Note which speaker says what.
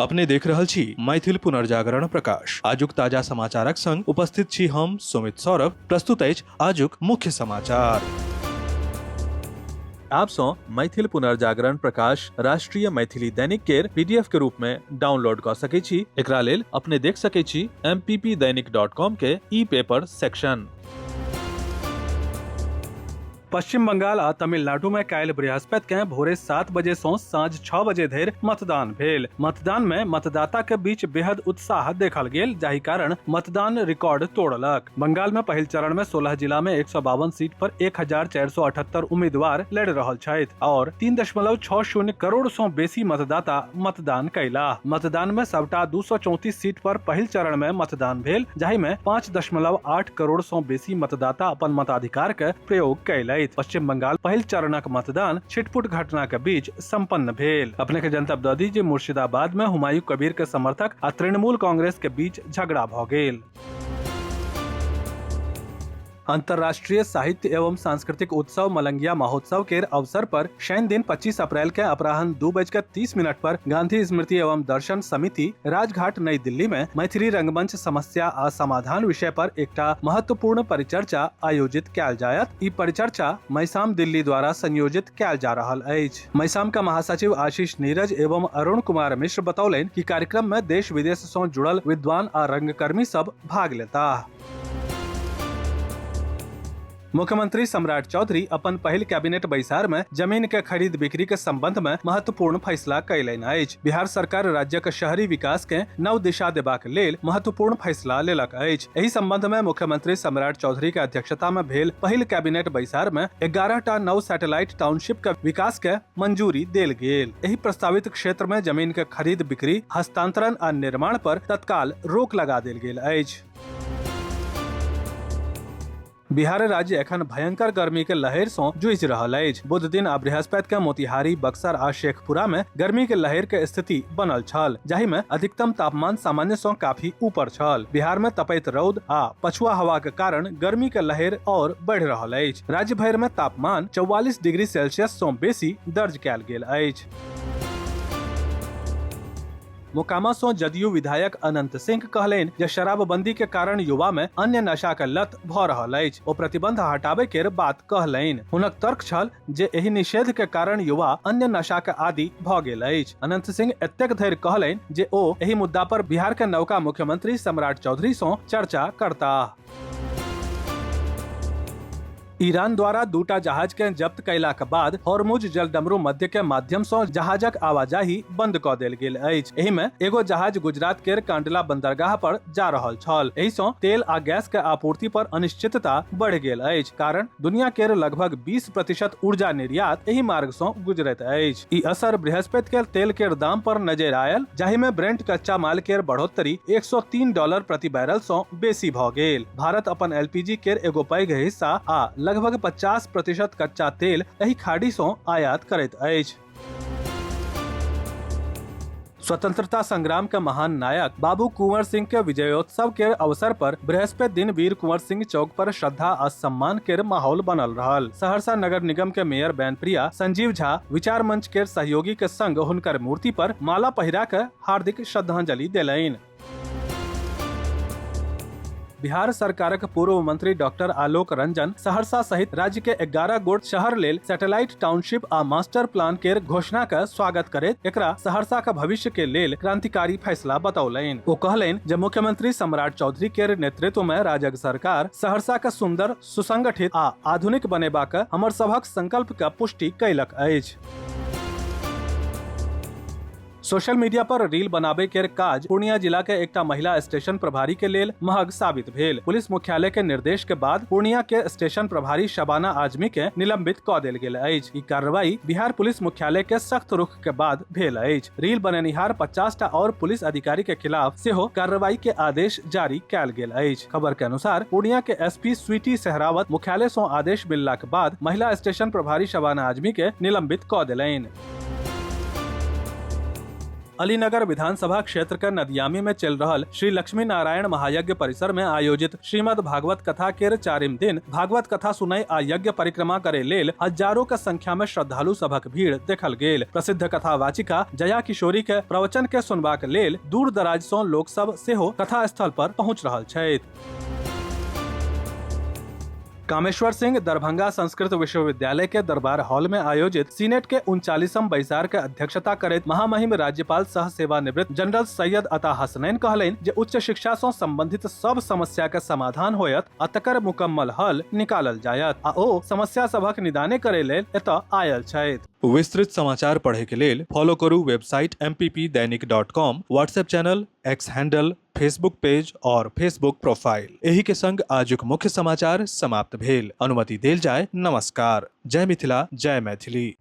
Speaker 1: अपने देख रहल छी मैथिल पुनर्जागरण प्रकाश। आजुक ताजा समाचारक संग उपस्थित छी हम सुमित सौरभ। प्रस्तुत अछि आजुक मुख्य समाचार। आप सँ मैथिल पुनर्जागरण प्रकाश राष्ट्रीय मैथिली दैनिक केर पीडीएफ के रूप में डाउनलोड कऽ सकै छी। एकरा लेल अपने देख सकै छी mppdainik.com के ई पेपर सेक्शन।
Speaker 2: पश्चिम बंगाल आ तमिलनाडु में काल्हि बृहस्पति के भोरे 7 बजे सं साँझ 6 बजे धरि मतदान भेल। मतदान में मतदाता के बीच बेहद उत्साह देखल गेल, जाहि कारण मतदान रिकॉर्ड तोड़लक। बंगाल में पहिल चरण में 16 जिला में 152 सीट पर 1478 उम्मीदवार लड़ रहल छथि और 3.60 करोड़ सं बेसी मतदाता मतदान कयलाह। मतदान में सबटा 234 सीट पर पहिल चरण में मतदान भेल, जाहि में 5.8 करोड़ सं बेसी मतदाता अपन मताधिकार के प्रयोग कयलथि। पश्चिम बंगाल पहिल चरणक मतदान छिटपुट घटना के बीच संपन्न भेल। अपने के जनतब दऽ दी जे मुर्शिदाबाद में हुमायूं कबीर के समर्थक आ तृणमूल कांग्रेस के बीच झगड़ा भऽ गेल। अंतर्राष्ट्रीय साहित्य एवं सांस्कृतिक उत्सव मलंगिया महोत्सव के अवसर पर शनि दिन 25 अप्रैल के अपराह्न 2:30 पर गांधी स्मृति एवं दर्शन समिति राजघाट नई दिल्ली में मैथिली रंगमंच समस्या आ समाधान विषय पर एकटा महत्वपूर्ण परिचर्चा आयोजित कयल जायत। ई परिचर्चा मैसाम दिल्ली द्वारा संयोजित कयल जा रहल अछि। मैसाम का महासचिव आशीष नीरज एवं अरुण कुमार मिश्र बतौलनि कि कार्यक्रम में देश विदेश सं जुड़ल विद्वान आ रंगकर्मी सब भाग लेताह। मुख्यमंत्री सम्राट चौधरी अपन पहिल कैबिनेट बैसार में जमीन के खरीद बिक्री के संबंध में महत्वपूर्ण फैसला कयलनि अछि। बिहार सरकार राज्यक शहरी विकास के नव दिशा देबाक लेल महत्वपूर्ण फैसला लेलक अछि। एहि संबंध में मुख्यमंत्री सम्राट चौधरी के अध्यक्षता में भेल पहिल कैबिनेट बैसार में 11 टा नव सैटेलाइट टाउनशिप के विकास के मंजूरी देल गेल। एहि प्रस्तावित क्षेत्र में जमीन के खरीद बिक्री, हस्तांतरण आ निर्माण पर तत्काल रोक लगा देल गेल अछि। बिहार राज्य एखन भयंकर गर्मी के लहर सं जूझि रहल अछि। बुध दिन आ बृहस्पति के मोतिहारी, बक्सर आ शेखपुरा में गर्मी के लहर के स्थिति बनल छल, जाहि में अधिकतम तापमान सामान्य सं काफी ऊपर छल। बिहार में तपैत रौद आ पछुआ हवा के कारण गर्मी के लहर और बढ़ि रहल अछि। राज्य भरि में तापमान 44 डिग्री सेल्सियस सं बेसी दर्ज कयल गेल अछि। मोकामा सं जदयू विधायक अनंत सिंह कहलनि जे शराबबंदी के कारण युवा में अन्य नशा के लत भ रहल अछि। ओ प्रतिबंध हटाबे के बात कहलनि। हुनक तर्क छल जे एहि निषेध के कारण युवा अन्य नशा के आदी भ गेल अछि। अनंत सिंह एतेक धरि कहलनि जे ओ एहि मुद्दा पर बिहार के नवका मुख्यमंत्री सम्राट चौधरी सं चर्चा करताह। ईरान द्वारा दूटा जहाज के जब्त कयलाक बाद हॉर्मुज जलडमरू मध्य के माध्यम सं जहाजक आवाजाही बंद क देल गेल अछि। एहि में एगो जहाज गुजरात केर कांडला बंदरगाह पर जा रहल छल। एहि सं तेल आ गैस के आपूर्ति पर अनिश्चितता बढ़ि गेल अछि, कारण दुनिया केर लगभग 20% ऊर्जा निर्यात एहि मार्ग सं गुजरैत अछि। ई असर बृहस्पति के तेल केर दाम पर नजर आयल, जाहि में ब्रेंट कच्चा माल केर बढ़ोतरी $103 प्रति बैरल सं बेसी भ गेल। भारत अपन एलपीजी केर एगो पैघ हिस्सा आ लगभग 50% कच्चा तेल एहि खाड़ी सं आयात करैत अछि। स्वतंत्रता संग्राम के महान नायक बाबू कुंवर सिंह के विजयोत्सव के अवसर पर बृहस्पति दिन वीर कुंवर सिंह चौक पर श्रद्धा आ सम्मान के माहौल बनल रहल। सहरसा नगर निगम के मेयर बैन प्रिया संजीव झा विचार मंच के सहयोगी के संग हुनकर मूर्ति पर माला पहिरा के हार्दिक श्रद्धांजलि देलनि। बिहार सरकारक पूर्व मंत्री डॉक्टर आलोक रंजन सहरसा सहित राज्य के 11 गोट शहर लेल सैटेलाइट टाउनशिप आ मास्टर प्लान केर घोषणा के स्वागत करैत एकरा सहरसा के भविष्य के लेल क्रांतिकारी फैसला बतौलनि। ओ कहलनि जे मुख्यमंत्री सम्राट चौधरी केर नेतृत्व में राजग सरकार सहरसा के सुंदर, सुसंगठित आ आधुनिक बनेबाक हमर सभक संकल्प के पुष्टि कयलक अछि। सोशल मीडिया पर रील बनाबे के काज पूर्णिया जिला के एकटा महिला स्टेशन प्रभारी के लेल महग साबित भेल। पुलिस मुख्यालय के निर्देश के बाद पूर्णिया के स्टेशन प्रभारी शबाना आजमी के निलंबित क देल गेल अछि। ई कार्रवाई बिहार पुलिस मुख्यालय के सख्त रुख के बाद भेल अछि। रील बनेनिहार 50 टा और पुलिस अधिकारी के खिलाफ सेहो कार्रवाई के आदेश जारी कयल गेल अछि। खबर के अनुसार पूर्णिया के एसपी स्वीटी सहरावत मुख्यालय सं आदेश मिलला के बाद महिला स्टेशन प्रभारी शबाना आजमी के निलंबित क देलनि। अलीनगर विधानसभा क्षेत्र के नदियामी में चल रहल श्री लक्ष्मी नारायण महायज्ञ परिसर में आयोजित श्रीमद् भागवत कथा के चारिम दिन भागवत कथा सुनय आ यज्ञ परिक्रमा करे लेल हजारों के संख्या में श्रद्धालु सभक भीड़ देखल गेल। प्रसिद्ध कथा वाचिका जया किशोरी के प्रवचन के सुनबाक लेल दूर दराज सं लोक सब सेहो कथा स्थल पर पहुंच रहल छथि। कामेश्वर सिंह दरभंगा संस्कृत विश्वविद्यालय के दरबार हॉल में आयोजित सीनेट के 39म बैसार के अध्यक्षता करैत महामहिम राज्यपाल सह सेवानिवृत्त जनरल सैयद अता हसनैन कहलनि जे उच्च शिक्षा सं संबंधित सब समस्या के समाधान होयत आ तकर मुकम्मल हल निकालल जायत आ ओ समस्या सभक निदाने करे लेल एतऽ आयल छथि।
Speaker 1: विस्तृत समाचार पढ़े के लेल फॉलो करू website mppdainik.com, WhatsApp channel, X handle, Facebook page और फेसबुक प्रोफाइल। एही के संग आजुक मुख्य समाचार समाप्त भेल। अनुमति देल जाय। नमस्कार। जय मिथिला, जय मैथिली।